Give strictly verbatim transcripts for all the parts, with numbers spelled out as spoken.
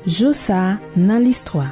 Jou sa a nan listwa.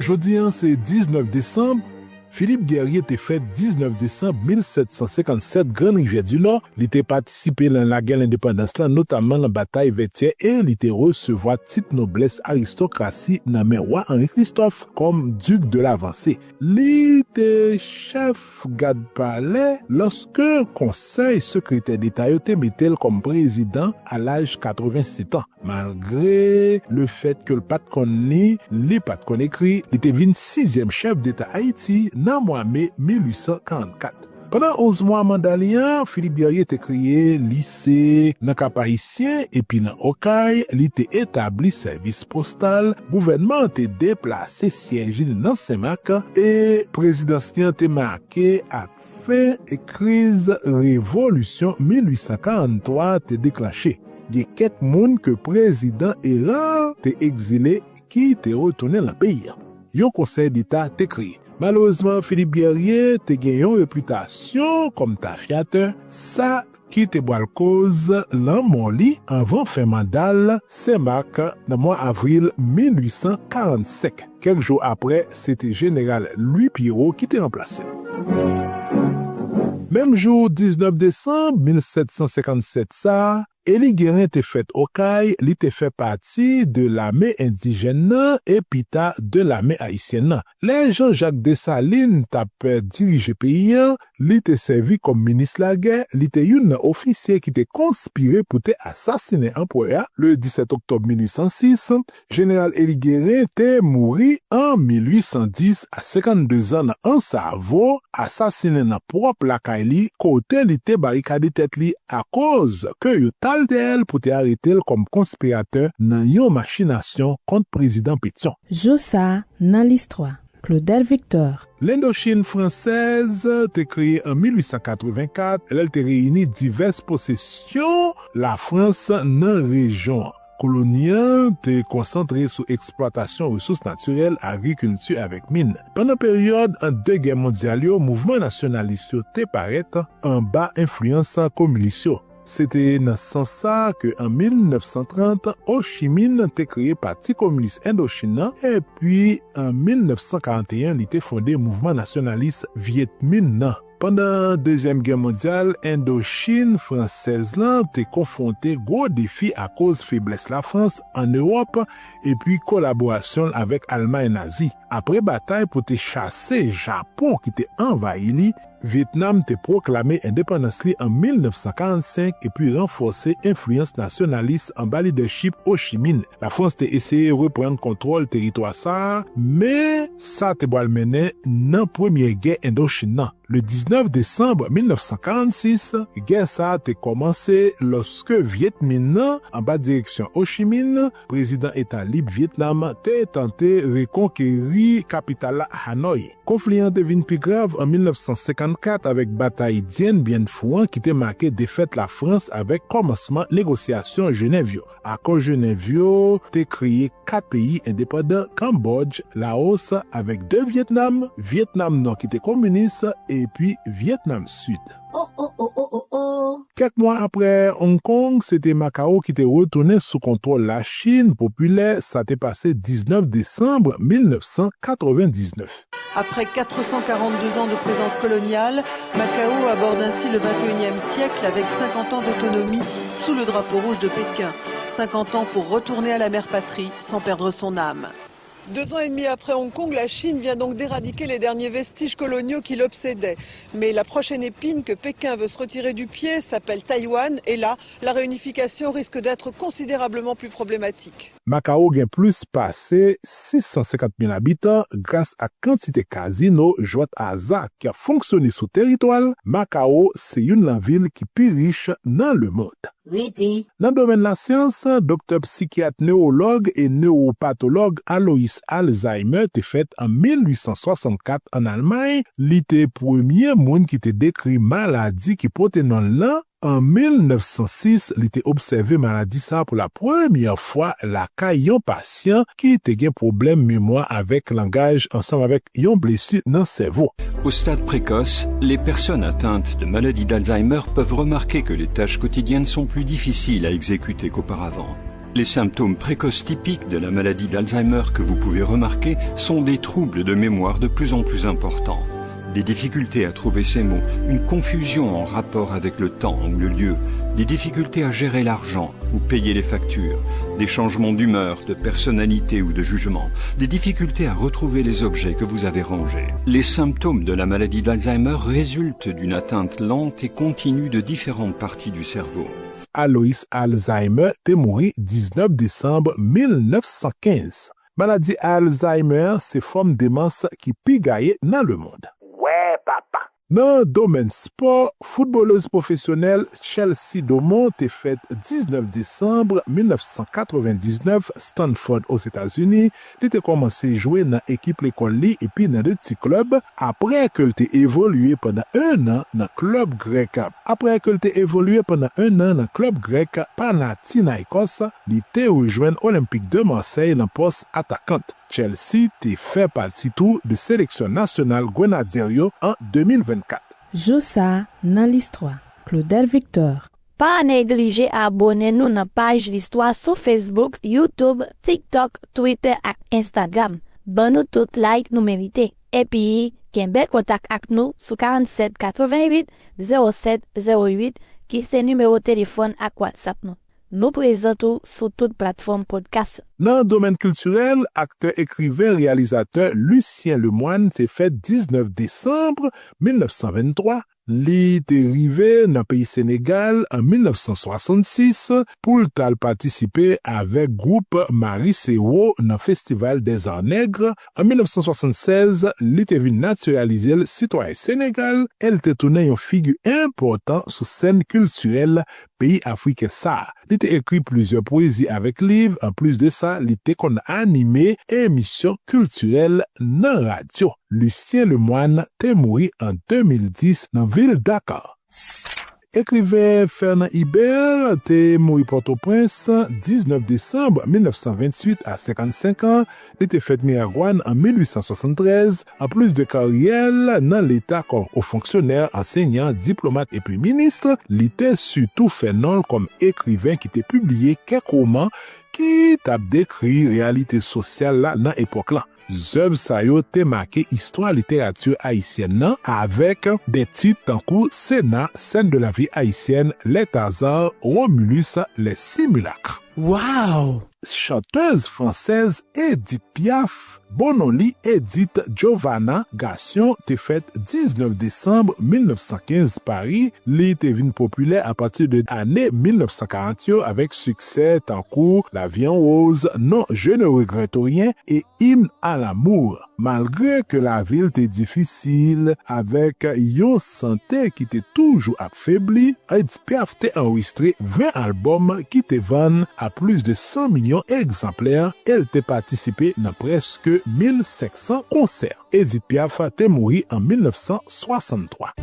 Jodi a se diznèf desanm. Philippe Guerrier te fèt diznèf desanm mil sèt san senkann sèt, Grann Rivyè di Nò. Li te patisipe nan lagè lendepandans lan, notamman nan batay Vètyè, e li te resevwa tit noblès aristokrasi nan men wa Henri Christophe kòm Duc de l'Avancée. Li te chèf gad palè lòske Konsèy Sekretè Deta yo te mete l kòm prezidan a laj katrevennsèt an. Malgre lefèt ke l pa t konn li, li pa t konn ekri, li te vin sizyèm chèf deta Ayiti nan mwa me mil uit san karannkat. Pandan onz mwa manda li an, Philippe Guerrier te kreye lise nan Kap Ayisyen epi nan Okay, li te etabli sèvis postal, gouvènman an te deplase syèj li nan Senmak, e prezidans li an te make ak fen e kriz revolisyon mil uit san karannntwa te deklanche. Gen kèk moun ke prezidan eran te egzile ki te retounen nan peyi a. Yon Konsèy Deta te kreye. Malerezman, Philippe Guerrier te gen yon repitasyon kòm tafyatè, sa ki te pral koz lanmò li anvan fen manda l Senmak nan mwa avril mil uit san karannsenk. Kèk jou apre, se te jeneral Louis Pierrot ki te ranplase l. Menm jou diznèf desanm mil sèt san senkann sèt sa a, Élie Guérin te fèt Okay, li te fè pati de lame endijèn nan e pita de lame ayisyèn nan. Lè Jean-Jacques Dessalines t ap dirije peyi a, li te sèvi kòm minis lagè, li te youn nan ofisye ki te konspire pou te asasinen anperè a. Le disèt oktòb mil uit san sis, jeneral Élie Guérin te mouri an mil uit san dis a senkann de zan nan Ansavo, asasinen nan pwòp lakay li, kote li te barikade tèt li akoz ke yo t al dèyè l pou te arete l kòm konspiratè nan yon machinasyon kont prezidan Pétion. Jou sa a nan listwa. Claudel Victor. Lendochin fransèz te kreye an mil uit san katrevenkat, lè l te reyini divès posesyon Lafrans nan rejyon an. Koloni an te konsantre sou eksplwatasyon resous natirèl, agrikilti avèk min. Pandan peryòd ant de gè mondyal yo, mouvman nasyonalis yo te parèt anba enfliyans kominis yo. Se te nan sans sa a ke an mil nèf san trant, Ho Chi Minh te kreye Pati Kominis Endochin nan, epi an mil nèf san karanteyen, li te fonde mouvman nasyonalis Vyetmin nan. Pandan Dezyèm Gè Mondyal, Endochin fransèz lan te konfwonte gwo defi akoz feblès Lafrans ann Ewòp epi kolaborasyon l avèk Almay nazi. Apre batay pou te chase Japon ki te anvayi li, Vyetnam te pwoklame endepandans li an mil nèf san karannsenk epi ranfòse enfliyans nasyonalis anba lidèchip Ho Chi Minh. Lafrans te eseye reprann kontwòl teritwa sa a, men sa te pral mennen nan Premye Gè Endochin nan. Le diznèf desanm mil nèf san karannsis, gè sa a te kòmanse lòske Vyetmin nan, anba direksyon Ho Chi Minh, prezidan Eta Lib Vyetnam, te tante rekonkeri kapital la, Hanoi. Konfli an te vin pi grav an mil nèf san senkannkat avèk batay Dien Bien Phu an ki te make defèt Lafrans avèk kòmansman negosyasyon Jenèv yo. Akò Jenèv yo te kreye kat peyi endepandan, Kanbòdj, Laos, avèk de Vyetnam, Vyetnam Nò ki te kominis, epi Vyetnam Sid. Kèk mwa apre Hong Kong, se te Makao ki te retounen sou kontwòl Lachin popilè, sa te pase diznèf desanm mil nèf san katrevendiznèf. Après quatre cent quarante-deux ans de présence coloniale, Macao aborde ainsi le vingt et unième siècle avec cinquante ans d'autonomie sous le drapeau rouge de Pékin. Cinquante ans pour retourner à la mère patrie sans perdre son âme. Deux ans et demi après Hong Kong, la Chine vient donc d'éradiquer les derniers vestiges coloniaux qui l'obsédaient. Mais la prochaine épine que Pékin veut se retirer du pied s'appelle Taïwan, et là, la réunification risque d'être considérablement plus problématique. Makao gen plis pase sis san senkant mil abitan gras ak kantite kazino, jwèt aza ki ap fonksyone sou teritwa l. Makao se youn nan vil ki pi rich nan lemonn. Nan domèn lasyans, doktè psikyat, newològ e newopatològ Alois Alzheimer te fèt an mil uit san swasannkat ann Almay. Li te premye moun ki te dekri maladi ki pote non l lan, An mil nèf san sis, li te obsève maladi sa a pou la premyè fwa lakay yon pasyan ki te gen pwoblèm memwa avèk langaj ansanm avèk yon blesi nan sèvo. Au stade précoce, les personnes atteintes de maladie d'Alzheimer peuvent remarquer que les tâches quotidiennes sont plus difficiles à exécuter qu'auparavant. Les symptômes précoces typiques de la maladie d'Alzheimer que vous pouvez remarquer sont des troubles de mémoire de plus en plus importants. Des difficultés à trouver ses mots, une confusion en rapport avec le temps ou le lieu, des difficultés à gérer l'argent ou payer les factures, des changements d'humeur, de personnalité ou de jugement, des difficultés à retrouver les objets que vous avez rangés. Les symptômes de la maladie d'Alzheimer résultent d'une atteinte lente et continue de différentes parties du cerveau. Alois Alzheimer te mouri diznèf desanm mil nèf san kenz. Maladi Alzheimer se fòm demans ki pi gaye nan lemonn. Wè, papa! Nan domèn spò, foutbolèz pwofesyonèl Chelsea Domon te fèt diznèf desanm mil nèf san katrevendiznèf, Stanford, Ozetazini. Li te kòmanse jwe nan ekip lekòl li epi nan de ti klèb, apre ke l te evolye pandan en an nan klèb grèk. Apre ke l te evolye pandan en an nan klèb grèk Panathinaikos, li te rejwenn Olympique de Marseille nan pòs atakan. Chelsea te fè pati tou de seleksyon nasyonal Grenadye yo an de mil vennkat. Jou sa a nan listwa. Claudel Victor. Pa neglije abone nou nan paj Listwa sou Facebook, YouTube, TikTok, Twitter ak Instagram. Ban nou tout like nou merite. Epi, kenbe kontak ak nou sou karannsèt katreventuit zewo sèt zewo uit, ki se nimewo telefòn ak WhatsApp nou. Nou prezan tou sou tout platfòm podcast yo. Nan domèn kiltirèl, aktè, ekriven, reyalizatè Lucien Lemoine te fèt diznèf desanm mil nèf san venntwa. Li te rive nan peyi Senegal an mil nèf san swasannsis pou l t al patisipe avèk gwoup Marie Serrault nan Festival des Arts Nègres. An mil nèf san swasannsèz, li te vin natiralize l sitwayen Senegal e l te tounen yon figi enpòtan sou sèn kiltirèl peyi afriken sa a. Li te ekri plizyè pwezi avèk liv. Anplis de sa, li te konn anime emisyon kiltirèl nan radyo. Lucien Lemoine te mouri an de mil dis nan vil Dakar. Ekriven Fernand Ibert te mouri Pòtoprens diznèf desanm mil nèf san ventuit a senkannsenk an. Li te fèt Miragwàn an mil uit san swasanntrèz. Anplis de karyè l nan Leta kòm wo fonksyonè, ansenyan, diplomat epi minis, li te sitou fè non l kòm ekriven ki te pibliye kèk woman ki t ap dekri reyalite sosyal la nan epòk lan. Zèv sa yo te make istwa literati ayisyèn nan avèk de tit tankou Sena, Scènes de la vie haïtienne, Les Tarzans, Romulus, Les Simulacres. Wow! Chantèz fransèz Edith Piaf, bon non li Edith Giovanna Gassion, te fèt diznèf desanm mil nèf san kenz Pari. Li te vin popilè apati de ane mil nèf san karant yo avèk siksè tankou La vie en rose, Non, je ne regrette rien e Hymne à l'amour. Malgre ke lavi l te difisil, avèk yon sante ki te toujou ap febli, Edith Piaf te anrejistre ven albòm ki te vann a plis de san milyon egzanplè e l te patisipe nan prèske mil senk san konsè. Edith Piaf te mouri an mil nèf san swasanntwa.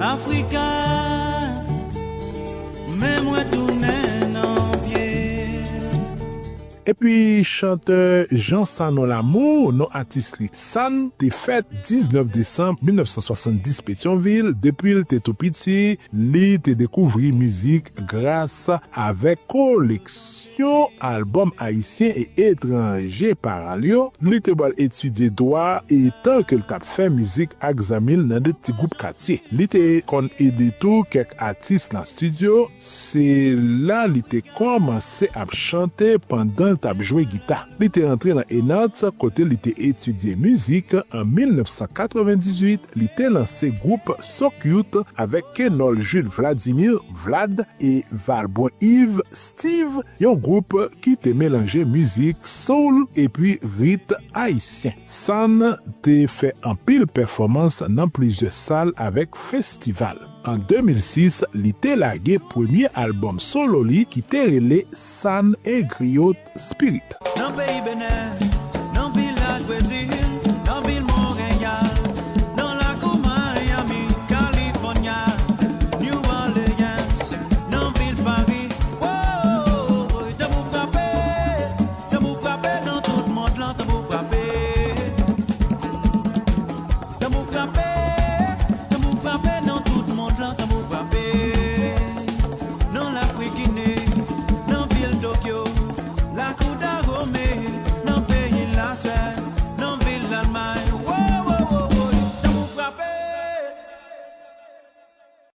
Afrika, men mwen tounen nan pye. Epi chantè Jean Sanon Lamour, non atis li San, te fèt diznèf desanm mil nèf san swasanndis Petyonvil. Depi l te tou piti, li te dekouvri mizik gras avèk koleksyon albòm ayisyen e etranje paran l yo. Li te pral etidye dwa etan ke l t ap fè mizik ak zanmi l nan de ti gwoup katye. Li te konn ede tou kèk atis nan estidyo. Se la li te kòmanse ap chante pandan l t ap jwe gita. Li te rantre nan ENARTS, kote li te etidye mizik. An mil nèf san katrevendizuit, li te lanse gwoup Souk Youth avèk Kenol Jules Vladimir, Vlad, e Valbrun Yves, Steve, yon gwoup ki te melanje mizik soul epi rit ayisyen. San te fè anpil pèfòmans nan plizyè sal avèk festival. An de mil sis, li te lage premye albòm solo li ki te rele San, A Griot Spirit. Nan peyi Benè,